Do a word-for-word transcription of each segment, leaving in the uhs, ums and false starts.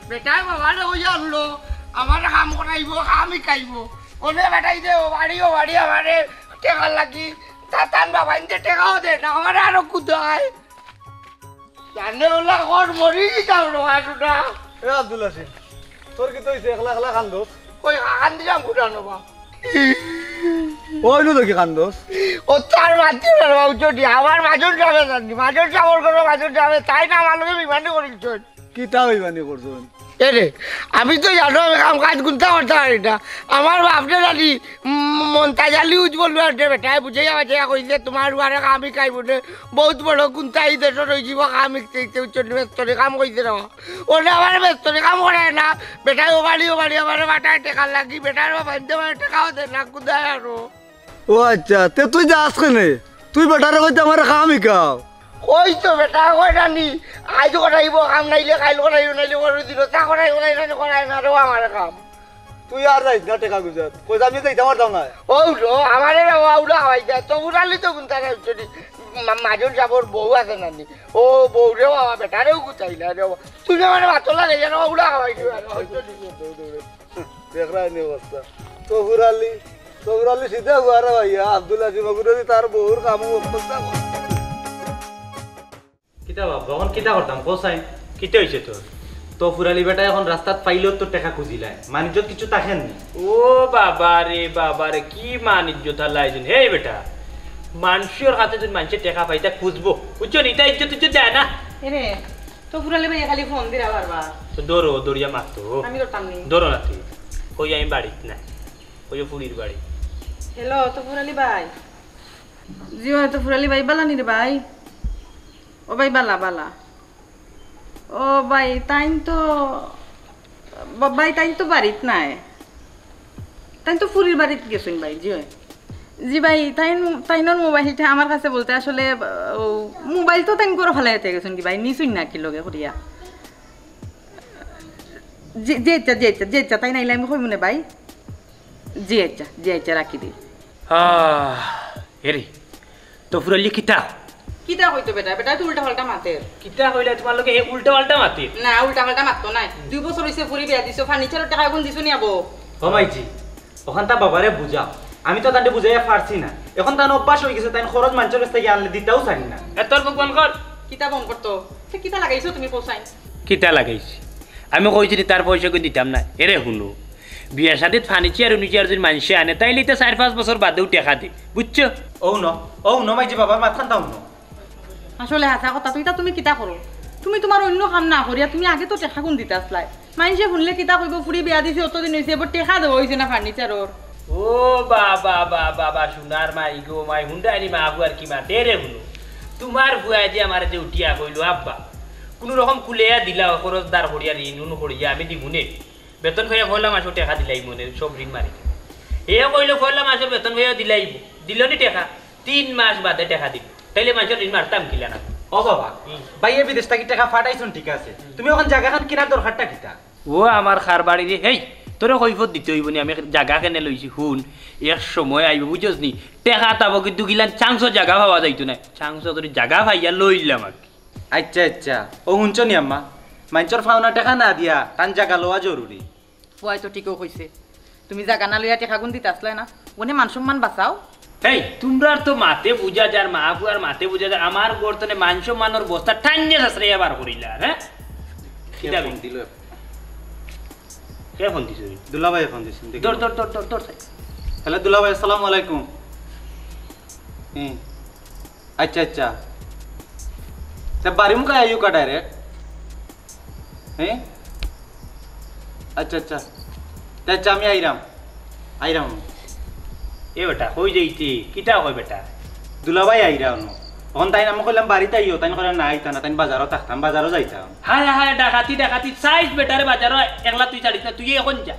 বেটায় বাবারে ওই আনলো, আমারে কাম করাইবো, কাম শিকাইবো। ওনে বেটায় দে, ও বাড়ি, ও বাড়ি, আমারে টেকার লাগি। তা তান বাবাইন্তে টেকাও দে না, আমারে আরো কুদায়। জানে ওলা কর মরি যাও রে, আটুটা। এ আব্দুল হাসিম, তোর কিতা অইছে? একলা একলা কান্দোস? কই কান্দিলাম ফুটানো বা। ওই নু দেখি কান্দোস। ও তার মাতি না বাবা, উঠো দি, আমার মাজন যাবে জানি, মাজন যাবর করে মাজন যাবে, তাইন আমার লগে বিমানি করিলছইন। কিতা বিমানি করছইন? এরে, আমি তো জানো আমি কাম কাজ কুন্তা করতাম পারি না। আমার বাপরে জানি, উম, মন্তাজ আলী উজ বললো আর বেটায় বুঝাইয়া বাজাইয়া কইছে, "তোমার উয়ারে কাম শিকাইবো নে, বহুত বড় কুন্তা ই দেশো রইযিবো কাম শিখতে শিখতে, উচ্চ মেস্তরি কাম কইছে না।" ওনে আমার মেস্তরি কাম করায় না, বেটায় ও বাড়ি ও বাড়ি আমারে বাটায় টেকার লাগি, বেটার বাবা ইন্দে আমারে টেকাও দে না, কুদায় আরো। ও আচ্ছা, তে তুই যাস কেনে? তুই বেটারে কইতে আমারে কাম শিকাও। কই তো বেটা, কই জানি, আইজ করাইবো কাম, নাইলে কাইল করাইবো, নাইলে পরশু দিন, তা করাইবো, নাইলে করায় না রে আমার কাম। তুই আর যাইস না টেকা গুজার। কই আমি যাইতাম পারতাম না। ও উঠো, আমারে রে, ও উঠো, হাওয়াই যায়। তো উড়ালি তো কুন্তা নাই, উঠছো নি। মা-, মাজন যাবর বউ আছে নানি। ও বউ রে বাবা, বেটারেও গুতাইলা রে বাবা। তুমি আমারে মাতো লাগে জানো, উড়া হাওয়াই দিবা। দেখরা নি অবস্থা। তফুর আলী, তফুর আলী সিধা হুয়ারা ভাইয়া, আব্দুল আজিম আগুরে তার বউর কামও অবস্থা। কিতা বাপ, অখন কিতা করতাম, কও চাইন? কিতা অইছে তোর? তফুর আলী বেটা অখন রাস্তাত পাইলেও তো টেকা খুজিলায়, মানিজ্জত কিছু থাকের নি। ও বাবা রে, বাবা রে, কি মানিজ্জত হালাইছইন। হেই বেটা, মানষর কাছে যদি মানষে টেকা পাইতা খুজবো, বুঝছো নি? ইতা ইজ্জত ইজ্জত যায় না। এরে, তফুর আলী ভাইয়া খালি ফোন দিরা বারবার। তো ধরো, ধরিয়া মাতো। আমি ধরতাম নি। ধরো না তুই। কই আমি বাড়িত নাই। কই ফুড়ির বাড়ি। হ্যালো, তফুর আলী ভাই। জি, ও তফুর আলী ভাই, বালা নি রে ভাই? ও ভাই, বালা, বালা। ও ভাই, তাইন তো, বা-, ভাই, তাইন তো বাড়িত নাই। তাইন তো ফুড়ির বাড়িত গেছইন ভাই, জি অয়। জি ভাই, তাইন, তাইনর মোবাইলটা আমার কাছে বলতে আসলে, আহ, ও, মোবাইল তো তাইন ঘরো ফালাইয়া গেছইন কি ভাই, নিছইন নাকি লগে করিয়া? জি, জি আচ্ছা, জি আচ্ছা, জি আচ্ছা, তাইন আইলে আমি কইমু নে ভাই। জি আচ্ছা, জি আচ্ছা, রাখি দি। আহ, এরে, তফুর আলী কিতা? কিতা কইতো বেটা? বেটা তো উল্টা পাল্টা মাতের। কিতা কইলা তোমার লগে হে উল্টা পাল্টা মাতের? না, উল্টা পাল্টা মাততো নায়। দুই বছর অইছে ফুড়ি বিয়া দিছো, ফার্নিচারর টেকা অখন দিছো নি আবো? ও মাইজি, অখান তা বাবারে বুঝাও। আমি তো তানরে বুঝাইয়া পারছি না। অখন তান অভ্যাস অইগেছে, তাইন খরচ মানষর গেছ থাকি আনলে দিতাও চাইন না। এ তোর মুখ বন্ধ কর। কিতা বন্ধ করতো? তে কিতা লাগাইছো তুমি কও চাইন? কিতা লাগাইছি? আমি কইছি নি তার পয়সা কই দিতাম না। এরে হুনো, বিয়া শাদিত ফার্নিচার উর্নিচার যদি মানষে আনে, তাইলে ইতা চাইর পাঁচ বছর বাদেউ টেকা দে, বুঝছো? অউ ন, অউ ন মাইজি বাবার মাতখান তাও ন। আসলে হাছা কথা, তুই ইতা তুমি কিতা করো? তুমি তুমার অইন্য কাম না করিয়া তুমি আগে তো টেকাগুন দিতাছলায়। মাইনষে হুনলে কিতা কইবো, ফুড়ি বিয়া দিছে, অতদিন অইছে, এবার টেকা দেওয়া অইছে না ফার্নিচারর। ও বাবা, বাবা, বাবা, সোনার মাই গো মাই, হুনরায়নি মা ফুয়ার কি মাতে রে হুনো। তুমার ফুয়ায় যে আমারে যে উঠিয়া কইলো, "আব্বা, কুনু রকম কুলাইয়া দিলাও, খরচদার করিয়া, ঋণ উন করিয়া আমি দিমুনে।" বেতন পাইয়া পয়লা মাসো টেকা দিলাইমুনে, সব ঋণ মারি। হে কইলো, "পয়লা মাসর বেতন পাইয়া দিলাইমু।" দিলো নি টেকা? তিন মাস বাদে টেকা দিলো। তাইলে মানষর ঋণ মারতাম কিলা না? ও বাবা, হুম। ভাইয়ে বিদেশ থাকি টেকা পাঠাইছইন ঠিক আছে, হুম। তুমি অখন জাগাখান কিনার দরকারটা কিতা? ও আমার কারবারি রে, হেই, তোরে কৈফত দিতে অইবো নি, আমি জাগা কেনে লইছি, হুন, এক সময় আইবো, বুঝছস নি? টেকা তাবো কিন্তু গিলান চান্সো জাগা পাওয়া যাইতো নায়, চান্সো যদি জাগা পাইয়া লইলাম আর কি। আইচ্ছা, আইচ্ছা। ও হুনছো নি আম্মা? মাইনষর পাওনা টেকা না দিয়া তান জাগা লওয়া জরুরি। ফুয়ায় তো ঠিকউ কইছে। তুমি জাগা না লইয়া টেকাগুন দিতাছলায় না? অনে মান-সম্মান বাঁচাও। হেই, তুমরার তো মাতে বুঝা যার, মা ফুয়ার মাতে বুঝা যার, আমার ঘর তনে মান-সম্মানর বস্তা টাইন্নে ছেছরাইয়া বার করিলার, হে? কে কিতা ফোন বে? দিল? কে ফোন দিছে? দুলাভাইয়ে ফোন দিছইন, দেখি। ধর, ধর, ধর, ধর, ধর, চাই। হ্যালো দুলাভাই, আসসালামু আলাইকুম। হুম। আইচ্ছা, আইচ্ছা। তে বাড়ি মুখা আইও কা direct? হে? আইচ্ছা, আইচ্ছা। তে আইচ্ছা, আমি আইরাম। আইরাম। এ বেটা, কই যাইতে? কিতা কয় বেটা? দুলাভাই আইরা অনো। অখন তাইন আমি কইলাম বাড়িত আইও, তাইন কইরা না আইতা না, তাইন বাজারো থাকতাম, বাজারো যাইতাম। হায় হায়, ডাকাতি, ডাকাতি, সাইজ বেটারে বাজারো একলা তুই ছাড়িস না, তুই অখন যা।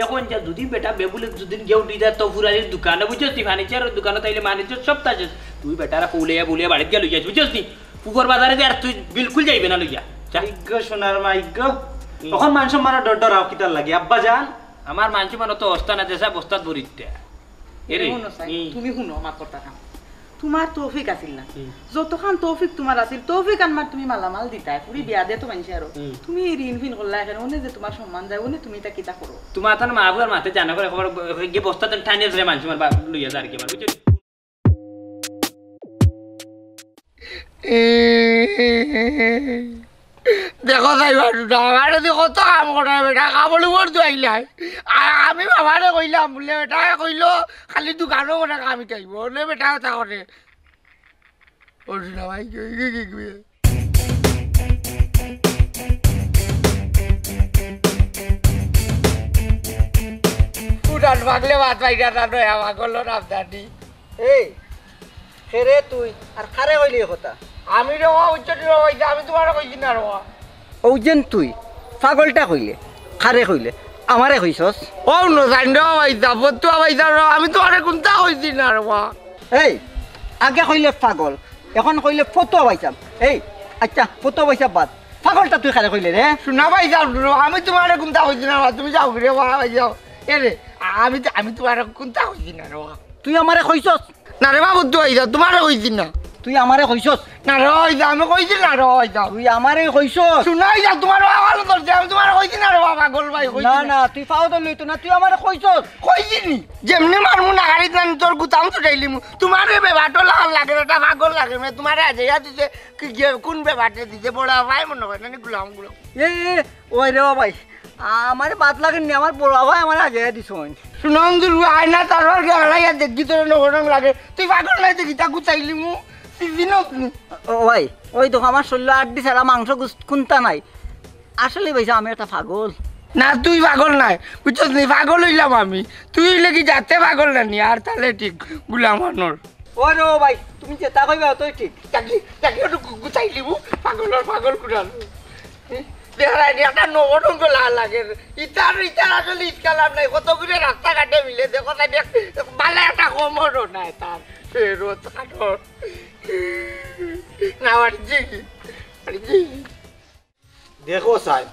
অখন যা, দুদিন বেটা বেবুলে দুদিন গিয়া উঠি যা, তো ফুরারির দোকানো, বুঝছস নি? ফার্নিচারর দোকানো তাইলে মানিজ্জত সব তাজে। তুই বেটারে কৌলাইয়া বলিয়া বাড়িত গিয়া লই যাইস, বুঝছস নি? পুকুর বাজারে দে, আর তুই বিলকুল যাইবে না লইয়া। যা। ইগো সোনার মা, ইগো। হুম। অখন মান-সম্মানর ডর ডরাও কিতার লাগি, আব্বা জান? আমার মান-সম্মান অত অস্তা না, যেসা বস্তাত ভরিতে। এরে, হুনো সাই, হুম। তুমি হুনো আমার কথা খান। তোমার তৌফিক আছিল না? হুম। যতখান তৌফিক তোমার আছিল, তৌফিক আনমার তুমি মালামাল দিতায়, ফুরি বিয়া দে তো মানষে আরো। হুম। তুমি এই ঋণ ফিন করলা কেনে, অনে যে তোমার সম্মান যায়, অনে তুমি তা কিতা করো? তোমার তান মা বাবার মাতে জানা করে খবর গিয়ে বস্তা তো টানিয়ে ধরে মানষে আমার বাপ লইয়া যার কি আমার, বুঝছো? দেখো যাইবা দুটা, আমার যদি কত কাম করে বেটা, কাপড় উপর ধুয়াইলাই। আর আমি বাবারে কইলাম বুলে, বেটায় কইলো খালি দোকানো করে কাম শিকাইবো, অনে বেটা কথা করে। ও শোনা ভাই, কি, কি, কি, কি? উঠান পাগলে ভাত পাইরা না, নয়া পাগল রামদানি। এই, কে রে তুই? আর কারে কইলি এ কথা? আমি রে ওয়া উচ্চটি রে ওয়া, আমি তোমারে কইছি না রে ওয়া। ও যেন তুই, পাগলটা কইলে, কারে কইলে? আমারে কইছস? ও ন জান রে ওয়া, ভাই সাব, বত্তুয়া ভাই সাব রে, আমি তোমারে কুন্তা কইছি না রে ওয়া। এই, আগে কইলে পাগল, এখন কইলে ফতুয়া ভাই সাব। এই, আচ্ছা, ফতুয়া ভাই সাব বাদ, পাগলটা তুই কারে কইলে রে? শোনা ভাই সাব, আমি তোমারে কুন্তা কইছি না, তুমি যাও রে ওয়া, ভাই যাও। এ রে, আমি তো, আমি তোমারে কুন্তা কইছি না রে ওয়া। তুই আমারে কইছস? না রে বাবু, তুই আইছা, তোমারে কইছি না। তুই আমারে কইছস? না রে, ওই যা, আমি কইছি না রে, ওই যা। তুই আমারে কইছস? শোনাই যা, তোমার বাবা ভালো ধরছে, আমি তোমারে কইছি না রে বাবা, গোল ভাই, কইছি না, না। না, তুই পাও তো লইতো না, তুই আমারে কইছস? কইছি নি? যেমনি মারমু না গাড়িত না, তোর গুতাম তো চাইলিমু। তোমার এই বেবাটো লাল লাগে, এটা পাগল লাগে, মে তোমারে আজ ইয়া দিছে, কি গিয়ে কোন বেবাটে দিছে, বড় ভাই মনে হয় না, গুলাম গুলাম। এ, এ, ওই রে বাবাই, আমারে বাত লাগেন নি, আমার বড় ভাই আমারে আগে দিছইন। সুনন্দুর আয়না তার আগে হারাইয়া দেখি তোর নগরং লাগে। তুই পাগল নাই দেখি তা গুতাইলি মু। সিজিন আপনি। ও ভাই, ওই দেখো আমার শরীর আড্ডি ছাড়া মাংস গুস-, কুন্তা নাই। আসলে ভাই আমি একটা পাগল। না, তুই পাগল নাই, বুঝছস নি? পাগল হইলাম আমি। তুই হইলে কি যাতে পাগল না নি? আর তাহলে ঠিক গুলাম আনোর। ও রে ও ভাই, তুমি যেটা কইবা অতই ঠিক। চাকরি, চাকরি একটু গু-, গুছাই লিবু, পাগলর পাগল কুড়াল। দেখাই নি, একটা নবরঙ্গ লা লাগে। ইতার, ইতার আসলে ইতকা লাভ নাই। কত করে রাস্তাঘাটে মিলে, দেখো তাই দেখ, বালা একটা কমরও নাই তার। ফেরত কাটর। না, আর জি, আর জি। দেখো চাই,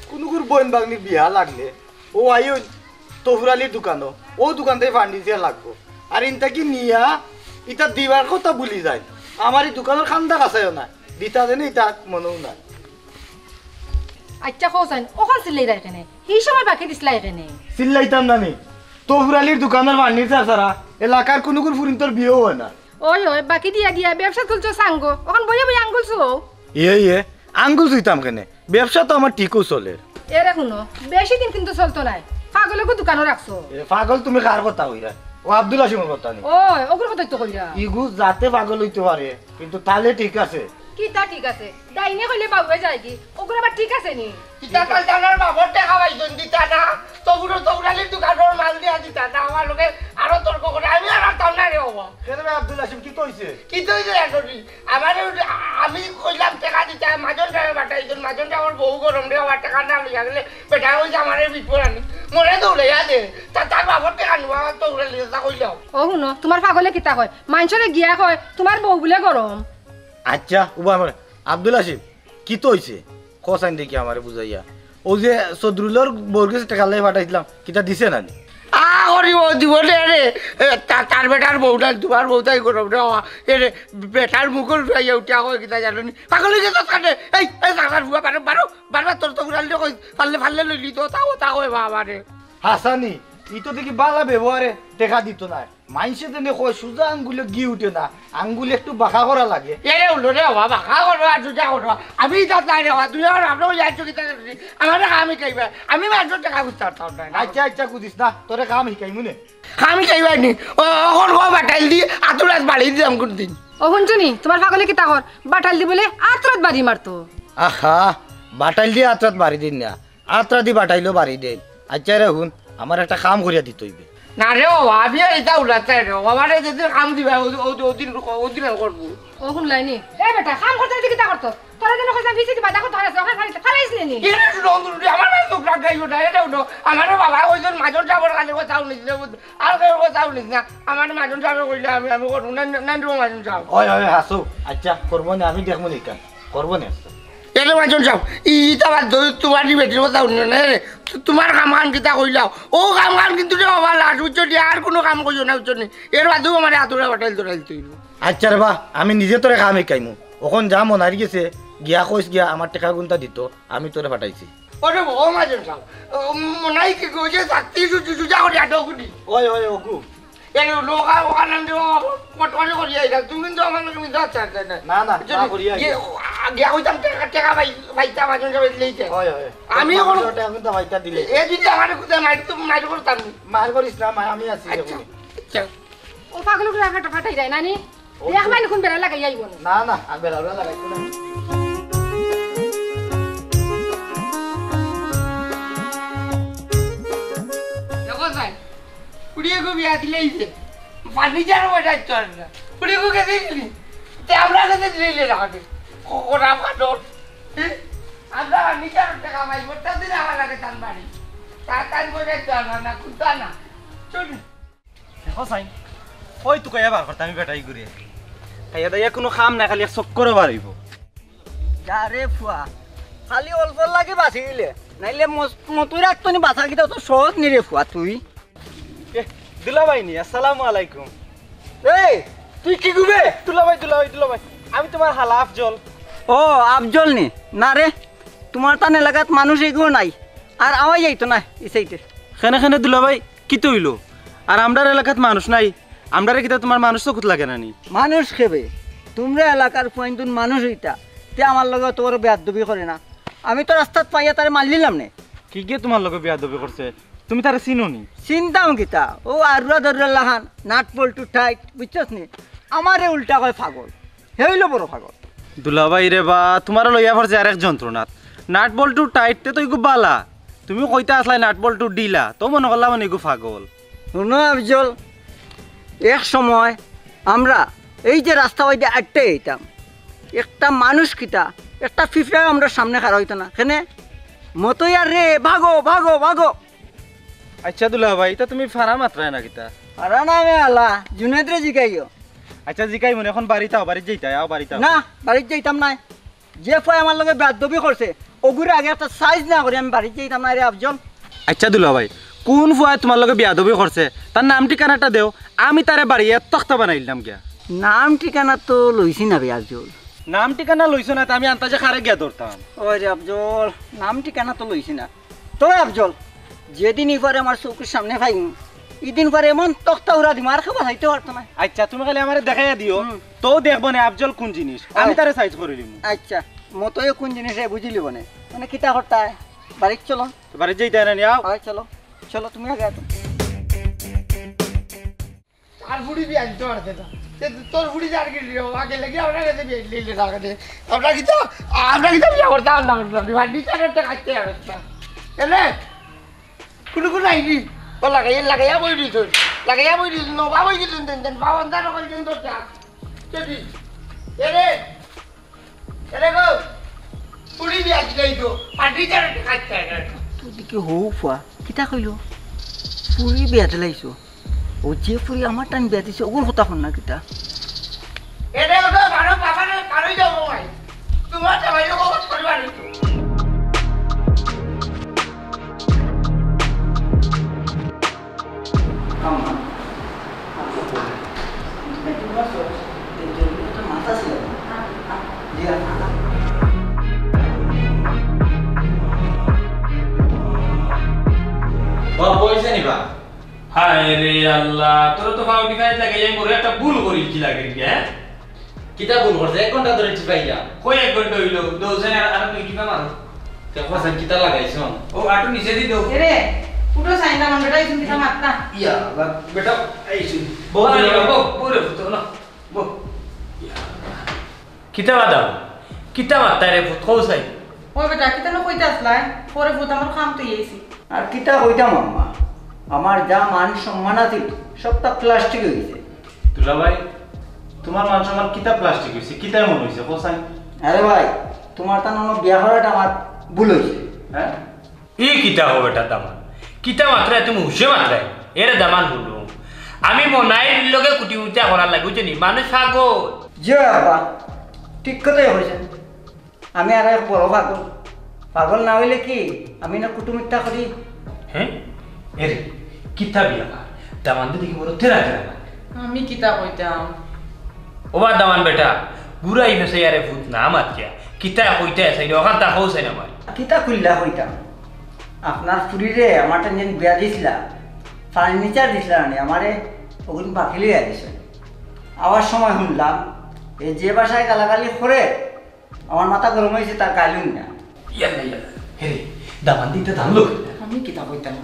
কুনুগুর বইন বাগনির বিয়া লাগলে, ও আইও তহুর আলীর দোকানো, ও দোকান থাকি ফার্নিচার লাগবো। আর ইনতা কি নিয়া, ইতা দিবার কথা ভুলি যায়। আমার এই দোকানর খান্দা কাছাইও না, দিতা দেনে ইতা মনেও না। আচ্ছা, কও চাইন, ওখান চিল্লাই রায় কেনে? এই সময় বাকি দিছলাই কেনে? চিল্লাইতাম না নি, তহুর আলীর দোকানর ফার্নিচার ছাড়া এলাকার কুনুগুর ফুরিন্তর বিয়েও হয় না। ওই, ওই, বাকি দিয়া দিয়া ব্যবসা তুলছো সাঙ্গো, ওখান বইয়া বইয়া আঙ্গুল চুও। ইয়ে, ইয়ে, আঙ্গুল চুইতাম কেনে? ব্যবসা তো আমার ঠিকও চলের। এরে হুনো, বেশি দিন কিন্তু চলতো নায়। পাগলগু দোকানো রাখছো। এ, পাগল তুমি কার কথা কইরা? ও আব্দুল হাসিমর কথা নি? ওই, ওগুর কথাই তো কইরা। ইগু যাতে পাগল হইতে পারে, কিন্তু তালে ঠিক আছে। কিতা ঠিক আছে? ডাইনে কইলে বাউয়ে যায়গি। ওগুর আবার ঠিক আছে নি? কিতা কাল জানার বাবর টেকা পাইছইন দিতা না? তবুরও তৌরালির দোকানর মাল দিয়া দিতা না? আমার লগে আরো তর্ক করে, আমি আর পারতাম না রে বাবা। কেন রে আব্দুল হাসিম, কিতা অইছে? কিতা অইছে এখন? আমারে ওই যে আ-, আমি কইলাম টেকা দিতা, মাজন সাবে পাঠাইছইন, মাজন সাবর বউ গরম রে বাবা, টেকা না লইয়া গেলে বেটা ওই যে আমারে বিপদ আনি। মরে দৌড়াইয়া দে। তা তার বাবর টেকা নিবা, আমার তৌরালি কথা কইলাম। ও হুনো, তোমার পাগলে কিতা কয়? মানষরে গিয়া কয়, তোমার বউ বুলে গরম। আচ্ছা, উবা আমার আব্দুল হাসিম, কিতা অইছে? কও চাইন দেখি আমারে বুঝাইয়া। ও যে সদরুলর বউর গেছে টেকা লইয়া পাঠাইছিলাম, কিতা দিছে না নি? আ, করি ও দিব রে রে। এ, তা-, তার বেটার বউ না, তোমার বউ তাই গরম রে বাবা। এ রে, বেটার মুখর ফুয়াইয়া উঠিয়া কয় কিতা জানো নি? পাগল হয়ে গেছে কানে। এই, এই, জাগার ফুয়া, বারো, বারো, বারবার তোর তো উড়াল রে কই, পারলে, পারলে লইলি তো, তাও, তাও এ বাবা রে। হাসানি, ই তো দেখি বালা ব্যবহারে টেকা দিত না। মাইনষে যেনে কয়, সুজা আঙ্গুলে ঘি উঠে না, আঙ্গুল একটু বাঁকা করা লাগে। এরে উলো রে বাবা, বাঁকা করো আর সুজা করো। আমি ইতা নাই রে বাবা, তুমি আমার বাপরে ওই আইছো কিতা করছি? আমারে আমি খাইবা, আমি মানষর টেকা বুঝতে পারতাম না। আচ্ছা, আচ্ছা, কুদিস না, তোরে কাম শিখাইমু নে। আমি খাইবাই নি। ও, অখন কও বাটাইল দি, আতুরাত বাড়ি দিলাম কোন দিন। ও হুনছো নি, তোমার পাগলে কিতা কর? বাটাইল দি বুলে আতুরাত বাড়ি মারতো। আহা, বাটাইল দি আতুরাত বাড়ি দিন না। আত্রা দি বাটাইলো বাড়ি দেন। আচ্ছা রে হুন, আমার একটা কাম করিয়া দিতে অইবে। না রে ও, আমি আর ইতা উলাতে রে ও, আমারে যেদিন কাম দিবা, ও, ও, ওদিন, ওদিন আমি করবো। ও হুনলাই নি? এ বেটা, কাম করতে দিতে কিতা করতো? তোরা যেন কইছিলাম, ভিসি দিবা, দেখো, তোরা সব ফালাইছ, ফালাইছ নি? এ রে, শুনো, শুনো, শুনো, আমার মানে তো প্রাণ গাইও না, এটা উঠো। আমারে বাবা কইছইন মাজন সাবর খালি কথা হুনিস না, বুঝ-, আর কেউ কথা হুনিস না। আমারে মাজন সাবে কইলে আমি, আমি করবো না, না, না, মাজন সাব। ওই, ওই, হাসু, আচ্ছা, করবো না, আমি দেখবো নি কাম। করবো নে। এরে মাজন সাব, ই-, ইতা বাদ দেও, তোমার ই বেটির কথা হুনিও না রে। তু-, তোমার কাম কান কিতা কইলাও? ও কাম কান কিন্তু রে বাবা লাশ, বুঝছো নি? আর কুনু কাম কইও না, বুঝছো নি? এর বাদেও আমারে আতুরা বাটাইল তোরাইল তুই। আচ্ছা রে বা, আমি নিজে তোরে কাম শিকাইমু। অখন যা মনাইর গেছে, গিয়া কইস গিয়া আমার টেকা গুনতা দিতো, আমি তোরে পাঠাইছি। ওরে ও মাজন সাব, ও মনাই কি কইছে থাকতে সুজা সুজা করি আটো কুটি। ওই, ওই, ওগু। এই লোক আর ওখানে কটকটি করি আইরা, তুমি তো আমার লগে মিছা চার চার না। না, না, না করি আইরা। গিয়া কইতাম টেকা, টেকা পাই, পাইতাম মাজন সাব দিলেই তো। ওই, ওই। আমি অখন টেকা গুনতা পাইতা দিলে। এ যদি আমার কোথায় মাইর তো মাইর করতাম। মার করিস না, মা, আমি আছি আচ্ছা, যখন। আচ্ছা। ও পাগল করে ফাটা ফাটাই যায় না নি? ও দেখ তো মানে কোন বেড়া লাগাই আইব না। না, না, আমি বেড়া বেড়া লাগাইছি না। দেখো স্যার, কুড়িয়ে গো বিয়া দিলেই যে ফার্নিচার ওটা চলে না। কুড়িয়ে গো গেছে দিলি, তে আমরা গেছে দিলে না হবে। ওরা ফাটল। আমরা ফার্নিচার টাকা পাই, ওটা দিলে আমার আগে টান বাড়ি। তা টান করে চলে না, কুত্তা না। চল। দেখো চাইন, কই তুকাইয়া বার করতাম আমি বেটাই ঘুরে। খাইয়া দাইয়া কুনু কাম নাই, খালি এক চক্করও বার অইবো। যা রে ফুয়া, খালি অল্পর লাগি বাঁচি গেলে, নাইলে মস-, মতুই রাখতো নি বাঁচা কিতা অত সহজ নি রে ফুয়া তুই। এ, দুলাভাই নি, আসসালামু আলাইকুম। এই, তুই কিগু বে? দুলাভাই, দুলাভাই, দুলাভাই, আমি তুমার হালা আফজল। ও, আফজল নি? না রে, তুমার তান এলাকাত মানুষ এগু নাই, আর আওয়া যাইতো না ই সাইডে। কেনে কেনে দুলাভাই, কিতা অইলো? আর আমরার এলাকাত মানুষ নাই, আমরারে কিতা তুমার মানুষ চকুত লাগে না নি? মানুষ কেবে? তুমরা এলাকার ফুয়াইন্তুন মানুষ অইতা, তে আমার লগে অত বড় বেয়াদবি করে না। আমি তো রাস্তাত পাইয়া তারে মারিলিলাম নে। কিগিয়ে তুমার লগে বেয়াদবি করছে? তুমি তারে চিনো নি? চিনতাম কিতা? অউ আরুয়া দরুয়া লাখান, নাট বল্টু টাইট, বুঝছস নি? আমারে উল্টা কয় পাগল। হে অইলো বড় পাগল। দুলাভাই রে বা, তুমারে লইয়া পড়ছে আরেক যন্ত্রণাত। নাট বল্টু টাইট তে তো ইগু বালা। তুমি কইতা আছলায় নাট বল্টু ঢিলা, তো মনো করলাম মানে ইগু পাগল। হুনো আফজল, এক সময় আমরা এই যে রাস্তা বায়দি আটতে আইতাম, একটা মানুষ কিতা, একটা ফিফড়াও আমরার সামনে খাড়া অইতো না। কেনে? মতইয়ার রে, ভাগো, ভাগো, ভাগো। আচ্ছা দুলাভাই, ইতা তুমি ফারা মাতরায় না কিতা? ফারা না বে হালা, জুনেদরে জিকাইও। আচ্ছা জিকাইমুনে, অখন বাড়িত আও, বাড়িত যাইতায়, আও বাড়িত আও। না, বাড়িত যাইতাম নায়। যে ফুয়ায় আমার লগে বেয়াদবি করছে, অগুরে আগে একটা সাইজ না করি আমি বাড়িত যাইতাম নায় রে আফজল। আচ্ছা দুলাভাই, কুন ফুয়ায় তুমার লগে বেয়াদবি করছে, তার নাম ঠিকানাটা দেও, আমি তারে বাড়িয়ে তক্তা বানাইলাম গিয়া। নাম ঠিকানা তো লইছি না বে আফজল। নাম ঠিকানা লইছো না, তে আমি আন্তাজে কারে গিয়া ধরতাম? ওই রে আফজল, নাম ঠিকানা তো লইছি না। তবে আফজল, যেদিন ইফারে আমার চউখর সামনে পাইমু, ইদিন ফারে এমন তক্তা উড়া দিমু, আর কেউ বাচাইতে পারতো না। আচ্ছা, তুমি খালি আমারে দেখাইয়া দিও, হুম। তো দেখবো নে আফজল কুন জিনিস, আমি অয়। তারে সাইজ করি দিমু। আচ্ছা, মতইয়ে কুন জিনিস হে বুঝিলিবো নে। মানে কিতা করতায়? বাড়িত চলো। তো বাড়িত যাইতায় না নি, আও। অয়, চলো। চলো, তুমি আগে আও। তার ফুড়ি বিয়া দিতে পারছে না। তে তোর ফুড়ি যার কি লিও, আগে লেগে আমরা কাছে বিয়া দিলে না কেনে? আমরা কিতা, আমরা কিতা বিয়া করতাম না, আমরা ফার্নিচারের তো খাইতে পারতাম। এলে, কুনু কুনু আইনি। ও লাগাইয়া, লাগাইয়া বই দিছইন। লাগাইয়া বই দিছইন, নবাব অই গেছইন, দেন, দেন, বাবান দান অই গেছইন তোর চা। যদি, এরে, এরে গো, ফুড়ি বিয়া দিলাই তো, ফার্নিচারের তো খাইতে পারতাম। তুই দেখি হউ ফুয়া, কিতা কইলো? ফুড়ি বিয়া দিলাইছো? ও যে ফুড়ি আমার টান বিয়া দিছে, ওগুর কথা কর না কিতা? এটা ওটা বারো বাবারে বারোই যাবো ভাই। তোমার জামাই লোক ওকে ধরে বাড়ি। আম্মা, আম্মা, তুমি দূর আছো? এই যে একটা মাথা ছিল। জি, আম্মা। বাবা, পয়সা নিবা? হায় রে আল্লাহ, তোর তো ফাউটি ফাইট লাগে, এই মোরে একটা ভুল করিলছি লাগে রে, হ্যাঁ? কিতা ভুল করছে? এক ঘন্টা ধরে টিপাইয়া। কই এক ঘন্টা অইলো? দৌড়ছে না, আর, আর তুই টিপা মারো। তে কইছেন কিতা লাগাইছন? ও, আটু নিচে দি দৌ। এরে, উঠো সাইন, আমার বেটা এই চিন্তা মারতা। ইয়া, আল্লাহ, বেটা, এই শুন। বউ, বউ, বউ, বউ রে, পুত্র, না, বউ। ইয়া আল্লাহ। কিতা বাদাম? কিতা মারতায় রে পুত, কও চাই? ও বেটা, কিতা না কইতে আসলায়? পরে পুত আমার কাম তো ইয়েছি। আর কিতা কইতাম আম্মা? আমার যা মান সম্মান আছিল, সবটা প্লাস্টিক অই গেছে। দুলাভাই, তোমার মান সম্মান কিতা প্লাস্টিক অইছে? কিতা এমন অইছে? কও চাই। আরে ভাই, তোমার তান অনো বিয়া করাটা আমার ভুল অইছে। হ্যাঁ? ই কিতা কও বেটা দামান? কিতা মাতরায় তুমি হুশে মাতরায়? এরে দামান হুনো। আমি মনাইর লগে কুটুমিতা করার লাগি, বুঝছো নি? মানুষ পাগল। জি অয় আব্বা, ঠিক কথাই কইছইন। আমি আরো এক বড় পাগল। পাগল না অইলে কি আমি না কুটুমিতা করি? হ্যাঁ? এরে, কিতা বিয়া কর? দামান্দে দেখি বড় তেরা তেরা লাগে। আমি কিতা কইতাম? ওবা দামান বেটা, ঘুরাই ফেসাইয়ারে ফুত না মাতিয়া। কিতা কইতায় চাইন, অখানতা কও চাইন আমারে। কিতা খুলিয়া কইতাম? আপনার ফুরিরে আমার টাইম যেন বিয়া দিছলা, ফার্নিচার দিছলা নানি, আমারে অগুন বাকি লইয়া দিছইন। আওয়ার সময় হুনলাম, এ যে ভাষায় গালাগালি করে, আমার মাথা গরম অইছে, তার গাইলুম না। ইয়াল্লা, ইয়াল্লা। হে রে, দামান্দ ইতা জানলো? আমি কিতা কইতাম?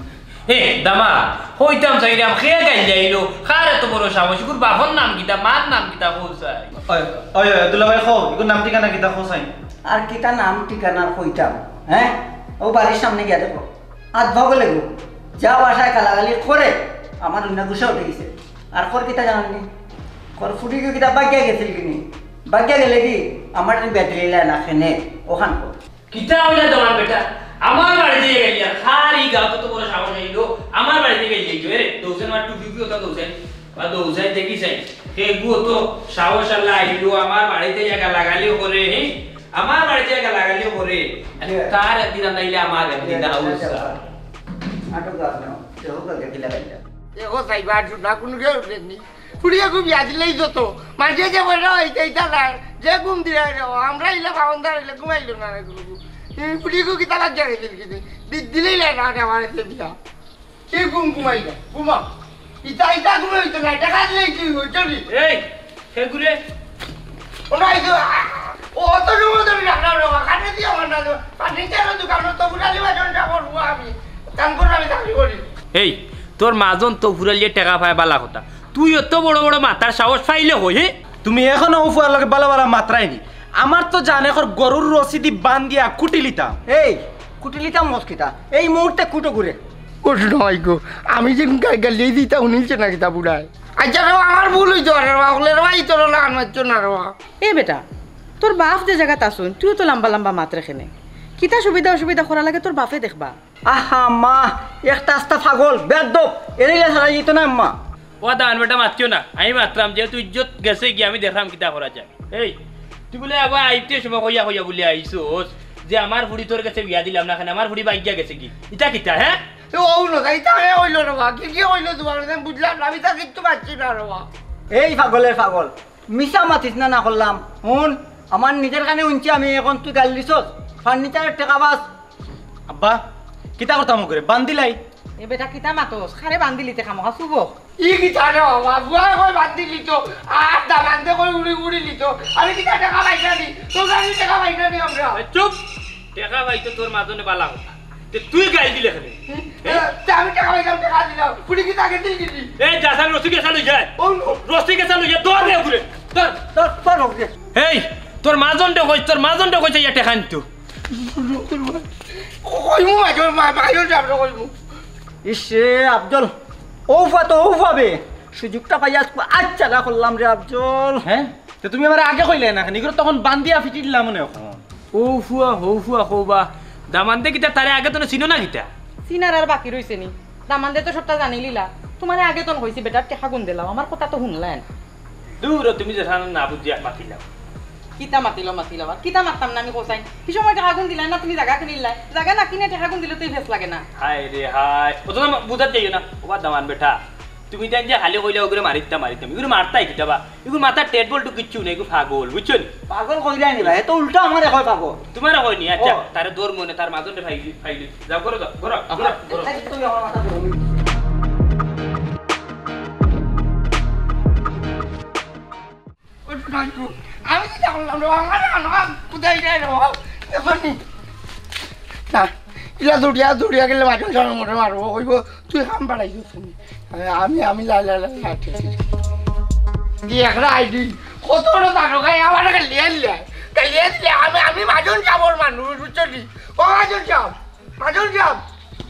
এ, দামান্দ, কইতাম চাইরাম, কে গাইল দিলো? কার এত বড় সাহস? ইগুর বাপর নাম কিতা, মার নাম কিতা, কও চাই? ওই, ওই, ওই, দুলাভাই, কও, ইগুর নাম ঠিকানা কিতা, কও চাই? আর কিতা নাম ঠিকানা কইতাম, হে? অউ বাড়ির সামনে গিয়া দেখো। আত ভাগো লেগো। যা ভাষায় গালাগালি করে, আমার উন্না গুসা উঠি গেছে। আর কর কিতা জানইন নি? কর ফুরিগু কিতা ভাগিয়া গেছিল কিনি? ভাগিয়া গেলে কি আমার দিন বেদলিলা না খেনে? অখান কর। কিতা অইলা দামান বেটা? আমার বাড়িত গাইল দিলা, কার ই গাউত অত বড় সাহস আইলো, আমার বাড়িত গাইল দিলা। এ, দৌড়াইন, আমার টুপি কি অতা দৌড়াইন? বা দৌড়াইন দেখি চাই। হেগু অত সাহস আলা আইলো, আমার বাড়িত গালাগালি করে, হে? আমার বাড়িত গালাগালি করে। জি। তার একদিন আনাইলে আমার একদিন, জি, আউস। আচ্ছা। আটক রাখ না। দেখো কালকে কিলা গাইলা। দেখো সাইবা, আর না কোনো কেউ উঠেনি। ফুরিয়ে খুব ইয়াদ দিলেই যত। মাঝে যে বলে, "ওই যে ইটা না, যে ঘুম দিলে রে, ও আমরা ইলা বাউন্ডার ইলা ঘুমাইলো না রে গুরু।" এই ফুরিয়ে খুব কিতা বাদ জানে দিল কিনে। দি-, দিলেই না, না, না, আমার এসে দিয়া। কি ঘুম ঘুমাইলা? ঘুমা। ইটা, ইটা ঘুমে হইতো না, ইটা কাজ নেই কি হইতো নি? এই, হে ঘুরে। ওরা এই যে, আ, ও তো জমা ধরে রাখলাম রে, কানে দিয়ে আমার না, ফার্নিচারের দোকানে তো বুড়ালি বাজন যাবো, আমি কাম করে আমি চাকরি করি। এই, তোর মাজন তো ফুরালিয়ে টেকা পায়, বালা কথা। তুই অত বড় বড় মাতার সাহস পাইলে কই, হে? তুমি এখনো অউ ফুয়ার লগে বালা বালা মাতরায় নি। আমার তো জানে কর গরুর রশি দি বান্ধিয়া কুটিলিতাম। এই, কুটিলিতাম মস্কিতা। এই মুহূর্তে কুটো ঘুরে। কুটো নয় গো। আমি যে গা-, গালি দিতা উনিলছে না কিতা বুড়ায়। আচ্ছা রে, আমার ভুল হইতো পারে রে, হকলে রে, এই তোর লাগান মারছো না রে। এ বেটা, তোর বাপ যে জাগাত আছইন, তুইও তো লম্বা লম্বা মাত রেখে নে। কিতা সুবিধা অসুবিধা করা লাগে তোর বাপে দেখবা। আহা মা, একটা আস্তা পাগল, বেদ্দপ, এরে ইলা ছাড়া যেত না আম্মা। ও দান বেটা মাতিও না, আমি মাতরাম, যেহেতু ইজ্জত গেছে গি, আমি দেখরাম কিতা করা যায়। এই, তুই বুলে আবার আইতে সময় কইয়া কইয়া বুলে আইছস যে আমার ফুড়ি তোর গেছে বিয়া দিলাম না, কেনে আমার ফুড়ি ভাগিয়া গেছে গি, ইটা কিতা, হে? এ, ও না, ইটা হে অইলো রে বা, কি কি অইলো তোমার, আমি বুঝলাম না, আমি তা কিচ্ছু পাচ্ছি না রে বা। এই পাগলের পাগল, মিছা মাতিস না, না করলাম। হুন, আমার নিজের কানে হুনছি আমি, এখন তুই গাইল দিছস, ফার্নিচারের টেকা বাস। আব্বা, কিতা করতাম করে? বান্ধিলাই। এ বেটা, কিতা মাতস? কারে বান্ধিলিতে খামোখা চুবো? ই কিতা রে বাবা? বুয়ায় কয় বান্ধিলিতো, আর দামান্দে কয় উড়ি উড়ি লিতো। আমি কিতা টেকা পাইছি না নি? তোর আমি টেকা পাইছি না নি আমরা? এ চুপ! টেকা পাইতো তোর মাজনে বালা কথা। তে তুই গাইল দিলে কেনে? হুম? এ, তে আমি টেকা পাইলাম, টেকা দিলাম। ফুড়ি কিতা আগে দিল কিনি? এই যা, রশি গেছা লই যায়। ও, ও। রশি গেছা লই যায়, ধর রে ঘুরে। ধর। ধর, ধর, ধর, ধর। এই, তোর মাজনরে কইছ, তোর মাজনরে কইছ, ইয়া টেকা নিতো। কইমু, মাইজর, মা-, মাইজর যাব না কইমু। ইস রে, আফজল, ও ফুয়া তো ও ফুয়া বে। সুযোগটা পাইয়া আজকে আচ্ছা না করলাম রে আফজল। হ্যাঁ? তো তুমি আমারে আগে কইলায় না কেনে? ইগুরে তখন বান্ধিয়া ফিটি দিলাম মনে এখন। ও ফুয়া, হো ফুয়া, কও বা। দামান্দে কিতা তারে আগে তো চিনো না কিতা? চিনার আর বাকি রইছে নি? দামান্দে তো সবটা জানিলিলা। তোমারে আগে তো কইছি বেটার টেকা গুন দিলাও, আমার কথা তো হুনলায় না। দূর, তুমি যে জানো না বুঝিয়া মাতিলাও। কিতা মাতিলো, মাতিলো, আর কিতা মাততাম না আমি কও চাইন? কি সময় টেকা গুন দিলায় না, তুমি জাগা কিনিলায়? জাগা না কিনে টেকা গুন দিলে তো এই ভেস লাগে না। হায় রে হায়, অত না বুঝাত যাইও না। ওবা দামান বেটা, তুমি তাই যে খালি কইলে ওগুরে মারিতাম, মারিতাম। ইগুরে মারতায় কিতা বা? ইগুর মাথার টেট বল্টু কিচ্ছু নাই, ইগু পাগল, বুঝছো নি? পাগল কইরায় নি ভাই, এ তো উল্টা আমারে কয় পাগল। তোমারে কয় নি, আচ্ছা, ও। তারে দৌড় মনে, তার মাজনরে ফাইলি, ফাইলি। যাও, ঘরো যাও, ঘরো, ঘরো, ঘরো। এই তো আমার মাথা গরম। ও নান্টু, আমি কিতা করলাম রে? আমার, আমার কোথায় যায় রে? এখন নি। না, ইলা দৌড়িয়া, দৌড়িয়া গেলে মাজন সামনে মরে মারবো, কইবো, তুই কাম বাড়াই দিস নি। আমি, আমি, আমি, লা, লা, লা, লা, ঠিক, ঠিক। কি একটা আইডি, কত বড় দারোগায় আমার গালিয়া দিলে, গালিয়া দিলে, আমি, আমি মাজন সাবর মানুষ, বুঝছো নি? ও মাজন সাব, মাজন সাব,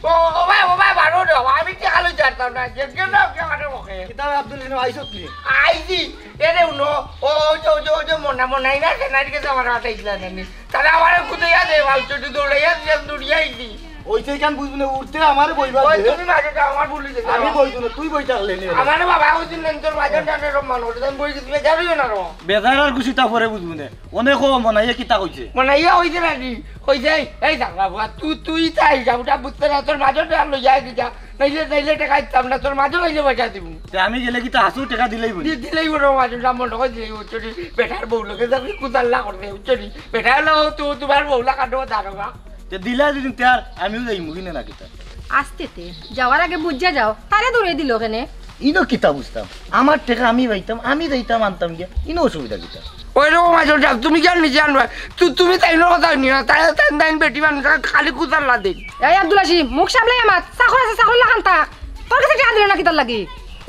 ও, ও ভাই, ও ভাই, বারো রে, আমি টেকা লই যাইতাম না, যে কেন আপনি আমারে বকে? কিতা বে আব্দুল, ইনো আইছত নি? আইছি, এরে উনো, ও, ওই যে, ওই যে, ওই যে মনা, মনাই না, সেনার কাছে আমার হাতে ইসলা জানি। তাহলে আমারে খুঁজে যা দে, ভাই, ছোট দৌড়াইয়া দিয়া দৌড়িয়া আইছি। ওই সেই কান বুঝবি না, উঠতে আমারে বইবার ওই দে। তুমি মাঝে যাও, আমার ভুল হইছে। আমি বইতো না, তুই বই থাকলে নে। আমারে বাবা কইছিল না, তোর বাজার জানে রহমান, ওটা আমি বই গেছি, বেজার হইও না রে। বেজার আর গুছি তা পরে বুঝবি না। অনেক ও মনাইয়া কিতা কইছে? মনাইয়া কইছে না নি? কইছে, এই, এই যা বাবা, তুই, তুই তাই যা, ওটা বুঝতে না, তোর বাজার জান লইয়া আইছি যা। নাইলে, নাইলে টেকা দিতাম না, তোর মাঝে নাইলে পয়সা দিমু। তে আমি গেলে কিতা হাছু টেকা দিলাইবো নি? দি-, দিলাইবো রে, মাঝে যা মন টেকা দিলাইবো, বুঝছো নি? বেটার বউ লগে যাবি, কুদাল্লা করবে, বুঝছো নি? বেটার লগে তো তোমার বউলা কাটো দারোগা। তে দিলা যদি তে আর আমিও যাইমু কিনে না কিতা? আস্তে তে, যাওয়ার আগে বুঝা যাও, তারে দৌড়ে দিল কেনে? ইনো কিতা বুঝতাম? আমার টেকা আমি পাইতাম, আমি যাইতাম আনতাম গিয়া, ইনো অসুবিধা কিতা? ওই রকম আছো, যাও, তুমি কেন নিজে আনবা? তু-, তুমি তাই লো কথা নিও না, তাই, তাই, তাই বেটি মানুষ, খালি কুদাল্লা দিন। এই আব্দুল আসিম, মুখ সামলাই আমার, চাকর আছে, চাকর লাখান থাক। তোর কাছে টেকা দিল না কিতার লাগি?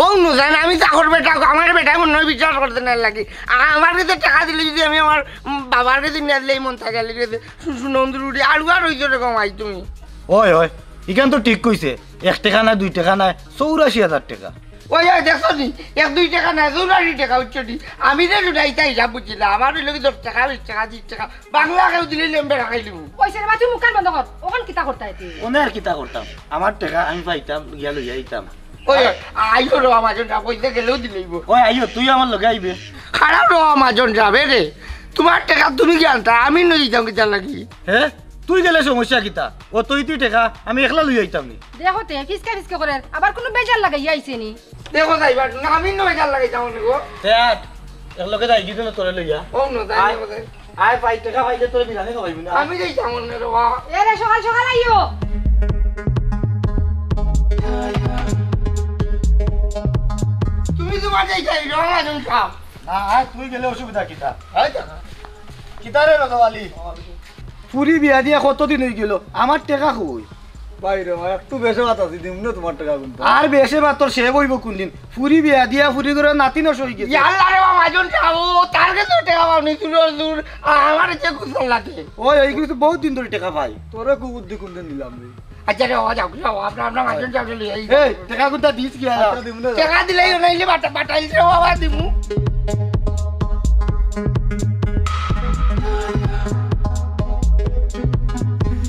ও নুজান, আমি চাকর বেটা, আমার বেটায় মনে হয় বিশ্বাস করতে না লাগি। আ-, আমার কাছে টেকা দিলে যদি আমি আমার, উম, বাবার কাছে নিয়ে দিলে এই মন থাকে, লেগে গেছে। শু-, শুনো, অন্ধুর উঠি, আড়ুয়া রইছো রে গো মাই তুমি। ওই, ওই, ইখান তো ঠিক কইছে। এক টেকা নায়, দুই টেকা নায়, চৌরাশি হাজার টেকা। ওই, ওই, দেখছো নি? এক দুই টেকা নায়, চৌরাশি টেকা, বুঝছো নি? আমি যে লুটাইতা হিসাব বুঝছি না। আমার অইলো কি দশ টেকা, বিশ টেকা, তিরিশ টেকা। বাংলা কেউ দিলে লেম্বে রাখাই লিবো। ওই ছেলে, তুই মুখখান বন্ধ কর। ওখান কিতা করতা এতে? ওনে আর কিতা করতাম? আমার টেকা আমি পাইতাম, গিয়া লইয়া আইতাম। ওই, আইও রে, আমার জন্য পয়সা গেলেও দিলেইবো। ওই, আইও, তুই আমার লগে আইবে। খারাপ রে, আমার জন্য যাবে রে। তোমার টেকা তুমি কি আনতা? আমি নই দিতাম কিতা লাগি? হে? তুই গেলে সমস্যা কিতা? ও তুই তুই টেকা, আমি একলা লই আইতাম নি। দেখো তে, ফিসকা ফিসকা করে, আবার কোনো বেজার লাগাইয়া আইছে নি? দেখো যাইবার, না আমি নই বেজার লাগাইতাম নি গো। তে আট, এক লগে যাই গিয়ে তোরে লইয়া। ও না, যাই আয়, না, যাই। আয়, পাই টেকা পাইলে তোরে বিরিয়ানি খাওয়াইবি না। আমি যাইতাম নি রে বা। এ রে, সকাল সকাল আইও। তুমি তোমার যাই যাই, রং আজন খাও। না, আয়, তুই গেলে অসুবিধা কিতা? আয় দেখা। কিতা রে রজব আলী? ফুরি বিয়া দিয়া কতদিন অই গেল, আমার টেকা কই? ভাই রে ভাই, একটু বেশে ভাত আছে, দিমু না তোমার টেকা কিন্তু। আর বেশে ভাত তোর সে বইব কোনদিন? ফুরি বিয়া দিয়া ফুরি করে নাতি নষ্ট অই গেছে। ইয়াল্লা রে বাবা, মাজন যাও, তার কাছে টেকা পাওনি, তুই দূর, আমার যে কুসল লাগে। ওই, ওইগুলো তো বহুত দিন ধরে টেকা পাই। তোরে কুবুদ্ধি কোনদিন দিলাম রে? আচ্ছা রে বাবা, যাও, যাও, আপনার, আপনার মাজন যাও, চলে যাই। এই, টেকা কোনটা দিস কি আর? আচ্ছা, দিমু না। টেকা দিলেই নাইলে বাটা-, বাটাইল রে বাবা, দিমু।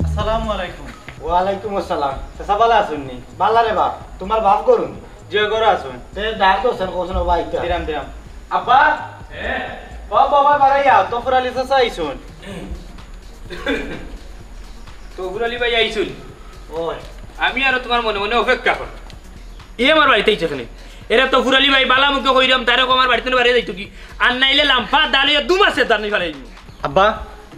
আসসালামু আলাইকুম। ওয়ালাইকুম আসসালাম। চাচা, ভালা আছইন নি? ভালা রে বাপ, তোমার বাপ গরু নি? জি, গরু আছইন। তে ডাক দোসেন কোসেন ও ভাই তা? Dirham, dirham. আব্বা? ও বাবা, বাড়াইয়া, তফর আলী চাচা আইছইন। তফর আলী ভাই আইছইন? ওই। আমি আরো তোমার মনে মনে অপেক্ষা করি। এ আমার বাড়িত আইছে কেনে? এরা তফর আলী ভাই বালা মুখে কইরাম, তারে কও আমার বাড়িত বাড়ি যাইতো কি? আর নাইলে লাম্পা দালিয়া দু মাসে দানি ফালাই দিমু। আব্বা,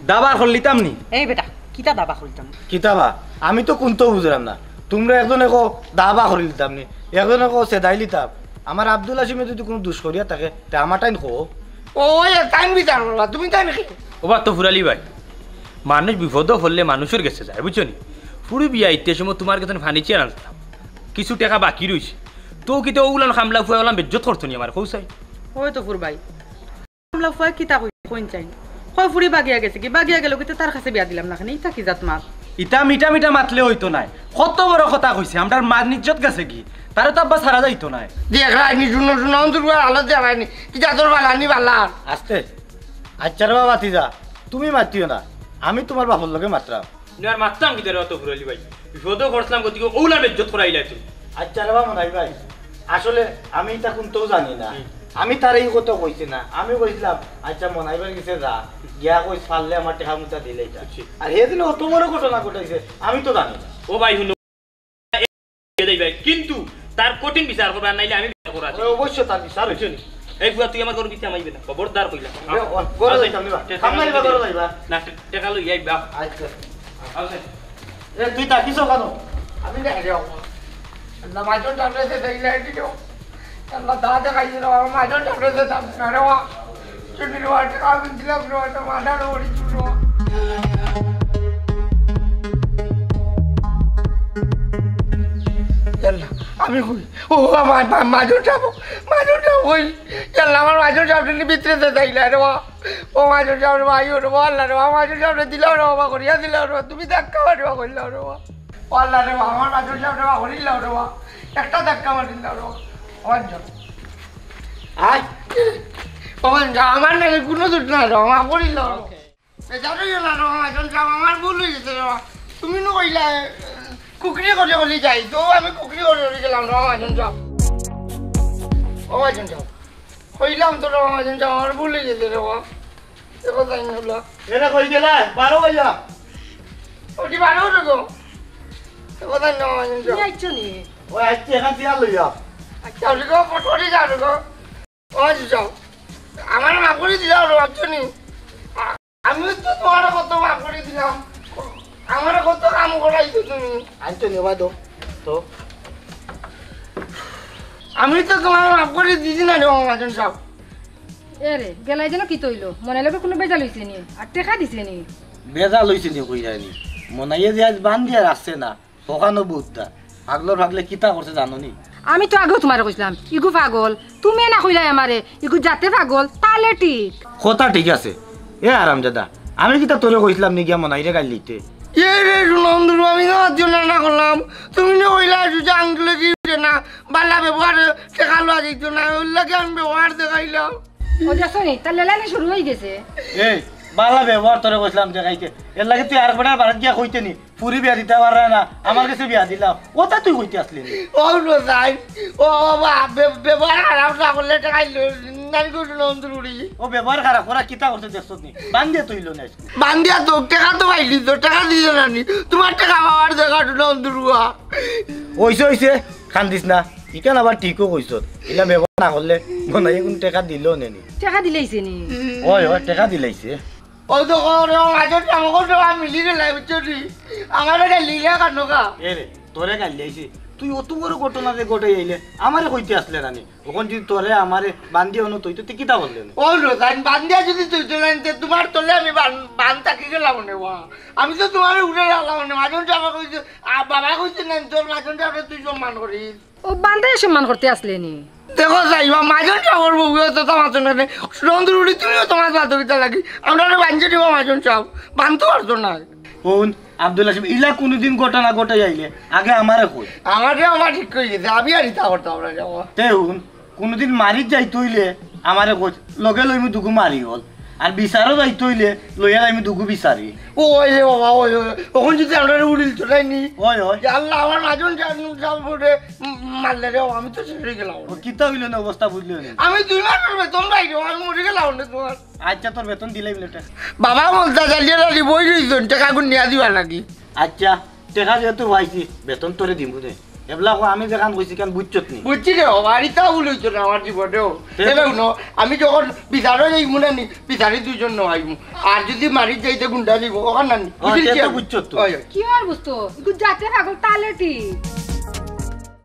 দাবা করলিতাম নি? এই বেটা, কিতা দাবা করলিতাম? কিতা বা? আমি তো কুন্তাউ বুঝরাম না। তুমরা একজনে কও দাবা করলিতাম নি, একজনে কও সেদাইলিতাম। আমার আব্দুল হাসিমে যদি কুনু দুষ করিয়া থাকে, তে আমার টাইন কও। ওই, তাইন বিচার করবা, তুমি তাইন কি? ওবা তফর আলী ভাই, মানুষ বিপদো পড়লে মানুষর গেছে যায়, বুঝছো নি? ফুরি বিয়া ইতে সময় তোমার গেছে ফানি চেয়ার আনছিলাম, কিছু টেকা বাকি রইছে, তো কিতা ওগুলান খামলা ফুয়া ওলান বেজ্জত করতো নি আমার, কও চাই? ওই তফর ভাই, আমলা ফুয়ায় কিতা কই-, কইন চাইন? কয় ফুরি বাগিয়া গেছে কি? বাগিয়া গেল কিতা তার কাছে বিয়া দিলাম না কেনে? ইতা কি জাত মাত? ইতা মিঠা মিঠা মাতলে অইতো নায়। কত বড় কথা কইছে, আমরার মান ইজ্জত গেছে কি? তারে তো আব্বা ছাড়া যাইতো নায়। দেখরায়নি, শুনো, শুনো, অন্তর করে আলো দেখরায়নি। কি জাতর বালা নি বালা? আস্তে। আচ্ছা রে বাবা, তিজা, তুমি মাতিও না। আমি তোমার বাপর লগে মাতরাম। নে আর মাততাম কিতা রে অত ফুরালি ভাই? বিপদো পড়ছিলাম গতিকে ওলা বেজ্জত করাইলাই তুমি। আচ্ছা রে বা মনাই ভাই, আসলে আমি ইতা কুন্তাউ জানি না। হুম। আমি তারে ই কথা কইছি না। আমি কইছিলাম, "আচ্ছা, মনাই ভাইর গেছে যা, গিয়া কইস পারলে আমার টেকা মুটা দিলে ইতা।" বুঝছি। আর হে দিন অত বড় ঘটনা ঘটাইছে, আমি তো জানি না। ও ভাই, হুনো, এ দেই ভাই, কিন্তু তার কঠিন বিচার করবা, নাইলে আমি বিচার করা আছি। ওই অবশ্য তার বিচার অইছে। বুঝছো নি? এই ফুয়া, তুই আমার ঘরো কিতা মাইবে না, খবরদার কইলাম। এ, ও, ঘরো আচ্ছা, যাইতাম নি বা? টেকা সামনে আইবা, লইয়া ঘরো যাইবা। না, টেকা লইয়া আইবা। আচ্ছা। আচ্ছা। এ, তুই থাকিস ওখানো? আমি না, আরে, আল্লাহ, মাজন ঠাকুরের সাথে এই লাইট দিল। আল্লাহ, দাদা খাইছে না, আমার মাজন ঠাকুরের সাথে দাম না রে, ওয়া। চুটি রে, ওয়া, টেকা আমি দিলাম রে, ওয়া, মাথা রে, ওরি চুল রে, ওয়া। আল্লাহ, আমি কই, ও, আমার মা-, মাজন ঠাকুর, মাজন ঠাকুর কই? আল্লাহ, আমার মাজন ঠাকুরের ভিতরে তো যাই না রে, ওয়া। ও মাজন সাহেব রে, আইও রে, ও আল্লাহ রে, আমার মাজন সাহেব রে, দিলাও রে বাবা, করিয়া দিলাও রে, তুমি ধাক্কা মারিবা করিলাও রে বাবা। ও আল্লাহ রে, আমার মাজন সাহেব রে, করিলাও রে বাবা, একটা ধাক্কা মারিলাও রে বাবা। আমার জন। আয়। বাবা, আমার নাকি কোনো দোষ না রে, আমার করিলাও রে। বেজার অইও না রে, আমার মাজন সাহেব, আমার ভুল অই গেছে রে বাবা। তুমি নু কইলা, কুকরি করে করে যাই, তো আমি কুকরি করে করে গেলাম রে, আমার মাজন সাহেব। ও মাজন সাহেব। কইলাম তো রে, আমার মাজন সাহেব, আমার ভুল অই গেছে রে বাবা। দেখো তাই না হলো। এরা কই গেলা? বারো ভাইয়া। ওটি বারো রে গো। দেখো তাই না, আমার মাজন সাহেব। তুমি আইছো নি? ওই আজকে এখান থেকে আর লইয়া। আচ্ছা, ওদিকে ফটো দিয়ে যাও গো। ও আচ্ছা, আমার মাফ করে দিলাম, বুঝছো নি? আ-, আমি তো তোমার কত মাফ করে দিলাম, আমার কত কাম করাইছো তুমি। আনছো নি ভাই তো, তো আমি তো তোমার মাফ করে দিছি না রে মাজন সাহেব। এ রে, গেলাই যেন কি তৈল? মনে লাগে কোনো বেজাল হইছে নি? আর টেকা দিছে নি? বেজাল হইছে নি কই যায়নি? মনাইয়ে যে আজ বান্ধিয়া রাখছে না, ওখানো বুদ্ধা। পাগলর পাগলে কিতা করছে জানো নি? আমি তো আগেও তোমারে কইছিলাম, ইগু পাগল। তুমি না কইলাই আমারে, ইগু যাতে পাগল, তালে ঠিক। কথা ঠিক আছে। এ আরামজাদা, আমি কিতা তোরে কইছিলাম নি গিয়া মনাইরে গাইল দিতে? এ রে, সুনন্দুরু, আমি না মাতিও না, না করলাম। তুমি না কইলা, সুজা আঙ্গুলে কি উঠে না, বালা ব্যবহারে টেকা লওয়া যাইতো না, ওর লাগে আমি ব্যবহার দেখাইলাম। ও দেখছো নি, তার লেলানি শুরু হয়ে গেছে। এই, বালা ব্যবহার তোরে কইছিলাম দেখাইতে, এর লাগে তুই আর বেটার বাড়িত গিয়া কইতে নি, ফুরি বিয়া দিতে পারে না, আমার কাছে বিয়া দিলাম, ওটা তুই কইতে আসলি নি? ও রোজাই, ও বাবা, বে-, ব্যবহার খারাপ না করলে টেকা দিল, নানি গো সুনন্দুরু। ও ব্যবহার খারাপ করা কিতা করছে দেখছত নি? বান্ধিয়া তুইল না আজকে। বান্ধিয়া তো টেকা তো পাইলি তো, টেকা দিছে না নি? তোমার টেকা পাওয়ার দেখা সুনন্দুরুয়া। ওইছে, ওইছে, কান্দিস না। ইখান আবার ঠিকও কইছত। ইলা ব্যবহার না করলে মনাইয়ে কুন টেকা দিল নে নি? টেকা দিলাইছে নি? ওই, ওই, টেকা দিলাইছে। ওই তো কও রে, ও মাজন সাব, ও তো আমি মিলি গেলাই, বুঝছো নি? আমারে গাইল দিলা কেনে কা? এ রে, তোরে গাইল দিলাইছে। তুই অত বড় ঘটনা যে ঘটাই আইলে, আমারে কইতে আসলে না নি? অখন যদি তোরে আমারে বান্ধিয়া অনো থইতো, তুই কিতা করলে নে? ও রোজান, বান্ধিয়া যদি থইতো না নি, তে তোমার তলে আমি বান-, বান থাকি গেলাম নে ওয়া। আমি তো তোমারে উড়ে রাখলাম নে। মাজন সাবে কইছে, আ, বাবা কইছে না, তোর মাজন সাবরে তুই সম্মান করিস। ও বান্ধায় সম্মান করতে আসলে নি? দেখো চাইবা, মাজন সাবর বউয়ে তো তামাশা নায়। সুনন্দুরু, তুমিও তোমার বান্ধবিতা লাগি। আমরারে বান্ধিয়া দিবা মাজন সাব। বানতো পারতো না। হুন, আব্দুল হাসিম, ইলা কুনুদিন ঘটনা ঘটাই আইলে আগে আমারে কই। আমারে আমার ঠিক কই গেছে, আমি আর ইতা করতাম না যাওয়া। তে হুন, কুনুদিন মারিত যাইতে অইলে আমারে কই, লগে লইমু দুগু মারি অল। আর বিচারো যাইতে অইলে লইয়া যাইমু দুগু বিচারি। ও, ওই রে বাবা, ওই, ওই, অখন যদি আমরারে উড়িল চড়াই নি। ওই, ওই। ইয়া আল্লাহ, আমার মাজন সাব, সাব বউরে, উম, মারলে রে, আমি তো শেষ হয়ে গেলাম। ও, কিতা অইল না অবস্থা বুঝলে না? আমি দুই মাসর বেতন পাই রে, আমি মরি গেলাম নে তোমার। আচ্ছা, তোর বেতন দিলাই বলে টেকা। বাবা বলতা চালিয়ে চালি বই রইছন, টেকা গুন নিয়া দিবা লাগি। আচ্ছা, টেকা যেহেতু পাইছি, বেতন তোরে দিমু দে। এবলা কো আমি যেখান কইছি কেন বুঝছত নি? বুঝছি রে বাবা, আর ইতা ভুল হইতো না আমার জীবনেও। তে এবার হুনো, আমি যখন বিচারো যাইমু না নি, বিচারি দুইজন নয় আইমু। আর যদি মারিত যাইতে গুন্ডা দিব, ওখান না নি। ও, বুঝলি তে কি তো আমি? বুঝছত তো। ওই, ওই। কি আর বুঝতো? ইগু যাতে পাগল তালে ঠিক।